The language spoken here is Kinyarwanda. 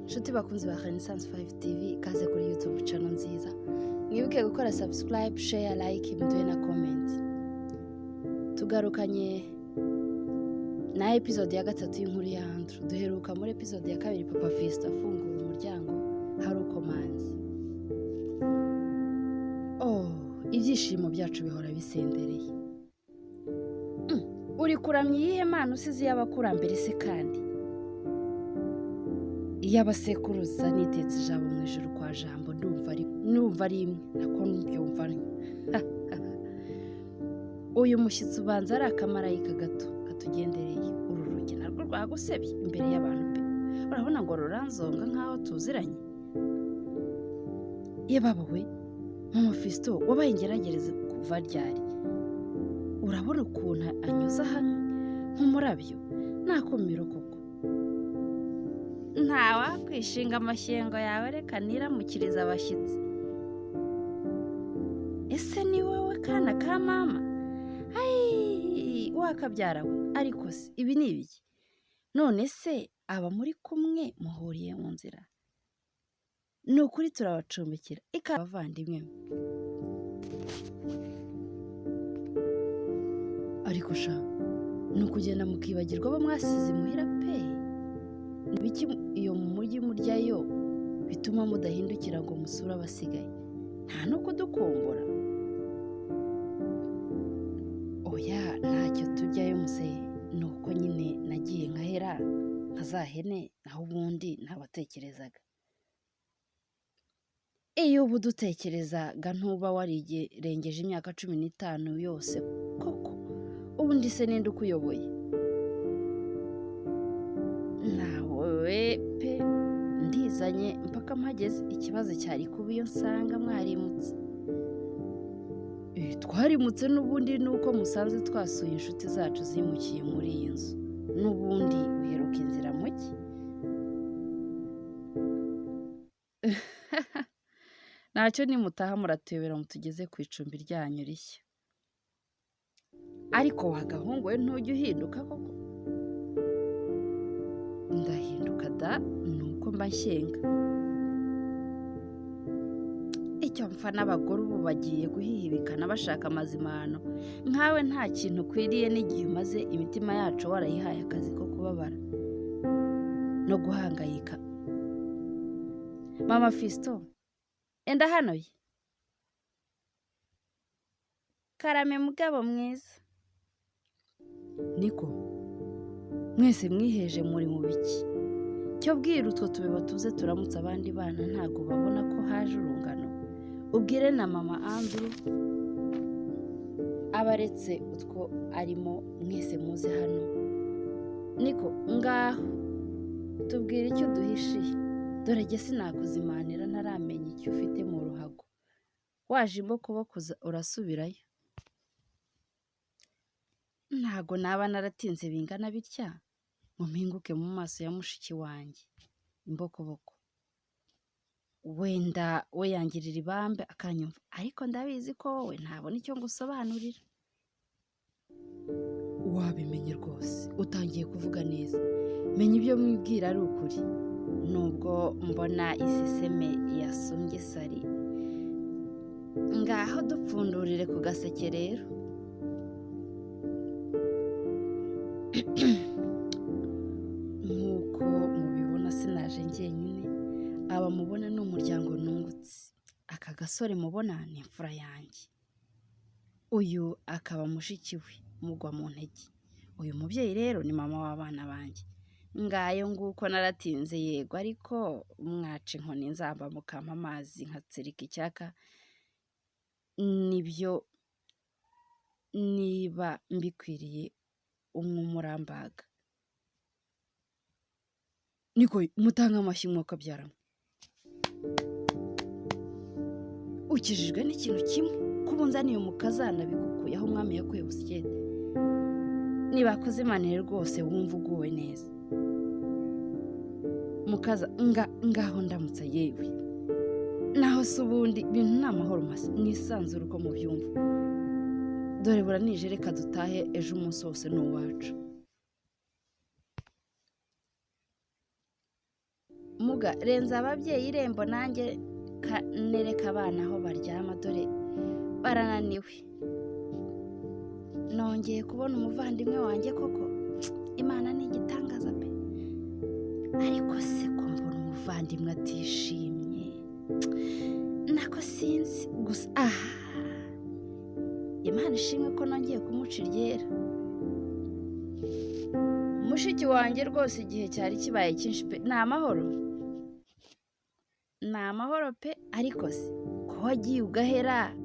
Inshuti bakunzi ba Renaissance 5 TV, ikaze kuri YouTube channel nziza. Mwibuke gukora subscribe, share, like, muduhe na comment. Tugarukanye na episode ya gatatu y'inkuru ya Andrew. Duheruka muri episode ya kabiri Papa Fiston afungura umuryango hari ukomanze. Oh, ibyishimo byacu bihora bisendereye. Uri kuramya iyihe mana usize iy'abakurambere se kandi? Iy'abasekuruza nitetse ijambo mu ijuru kwa Jambo, ndumva ari imwe, nako mbyumva ntyo. Uyu mushyitsi ubanza ari akamarayika gato katugendereye. Uru rugi narwo rwagusebye imbere y'abantu pe. Urabona ngo ruranzonga nk'aho tuziranye. Ye baba we, Mama Fiston wabaye ingerageze kuva ryari? Urabona ukuntu anyuze aha nk'umurabyo? Nakumiro koko. Ntawakwishinga amashyengo yawe, reka niramukiriza abashyitsi. Ese ni wowe kana ka mama? Ayi, wakabyara we. Ariko se ibi ni ibiki? None se aba muri kumwe muhuriye mu nzira? Ni ukuri turabacumbikira. Ikaze abavandimwe. Ariko sha, ni ukugenda mukibagirwa abo mwasize imuhira pe. Ni ibiki iyo mu mujyi muryayo bituma mudahindukira ngo musure abasigaye? Nta no kudukumbura. Oya, ntacyo tujyayo muzehe. Ni uko nyine nagiye nkahera nka za hene, naho ubundi ntabatekerezaga. Iyo uba udutekerezaga ntuba warirengeje imyaka 15 yose koko. Ubundi se ninde ukuyoboye? Nawe pe, ndizanye mpaka mpageze. Ikibazo cyari kuba iyo nsanga mwarimutse. Twarimutse n'ubundi ni uko musanze twasuye inshuti zacu zimukiye muri iyi nzu. N'ubundi uheruka inzira muki? Ntacyo nimutaha muratuyobera mutugeze ku icumbi ryanyu rishya. Ariko wa gahungu we ntujya uhinduka koko? Ndahinduka da, ni uko mba nshyenga. Icyo mpfa n'abagore ubu bagiye guhihibikana bashaka amazimano. Nkawe nta kintu ukwiriye n'igihe umaze imitima yacu warayihaye akazi ko kubabara no guhangayika. Mama Fiston, enda hano ye. Karame mugabo mwiza. Niko, mwese mwiheje muri mu biki? Cyo bwira utwo tubeba tuze turamutse abandi bana, ntago babona ko haje urungano. Ubwire na mama Andrew abaretse utwo arimo, mwese muze hano. Niko, ngaho tubwire icyo duhishiye. Dore jye sinakuzimanira ntaramenya icyo ufite mu ruhago. Waje imbokoboko urasubirayo. Ntago naba naratinze bingana bitya ngo mpinguke mu maso ya mushiki wanjye imbokoboko. Wenda we yangirira ibambe akanyumva, ariko ndabizi ko wowe ntabona icyo ngusobanurira. Wabimenye rwose, utangiye kuvuga neza. Menya ibyo mwibwira ari ukuri. Nubwo mbona iseseme yasumbye sari. Ngaho dupfundurire ku gaseke rero. Nk'uko mubibona sinaje njyenyine. Aba mubona ni umuryango nungutse. Aka gasore mubona ni imfura yanjye. Uyu akaba mushiki we mugwa mu ntege. Uyu mubyeyi rero ni mama w'abana banjye. Ngayo nguko naratinze yego, ariko mwaca inkoni nzamba mukampa amazi nkatsirika icyaka. Nibyo niba mbikwiriye umwe umurambaga. Niko mutanga amashyi mwakabyaramo. Ukijijwe n'ikintu kimwe, kuba unzaniye umukazana bigukuye aho umwami yakuye busyete. Nibakoze imanire rwose wumva uguwe neza. Mukaza ngaho ndamutsa yewe. Naho se ubundi ibintu ni amahoro masa, mwisanzure uko mubyumva. Dore buranije, reka dutahe ejo umunsi wose ni uwacu. Muga renza ababyeyi irembo, nanjye nereka abana aho baryama, dore barananiwe. Nongeye kubona umuvandimwe wanjye koko, Imana ni igitangaza pe! Ariko se ko mbona umuvandimwe atishimye? Nako sinzi gusa, aha Imana ishimwe ko nongeye kumuca iryera. Mushiki wanjye rwose igihe cyari kibaye cyinshi pe! Ni amahoro, ni amahoro pe! Ariko se ko wagiye ugahera?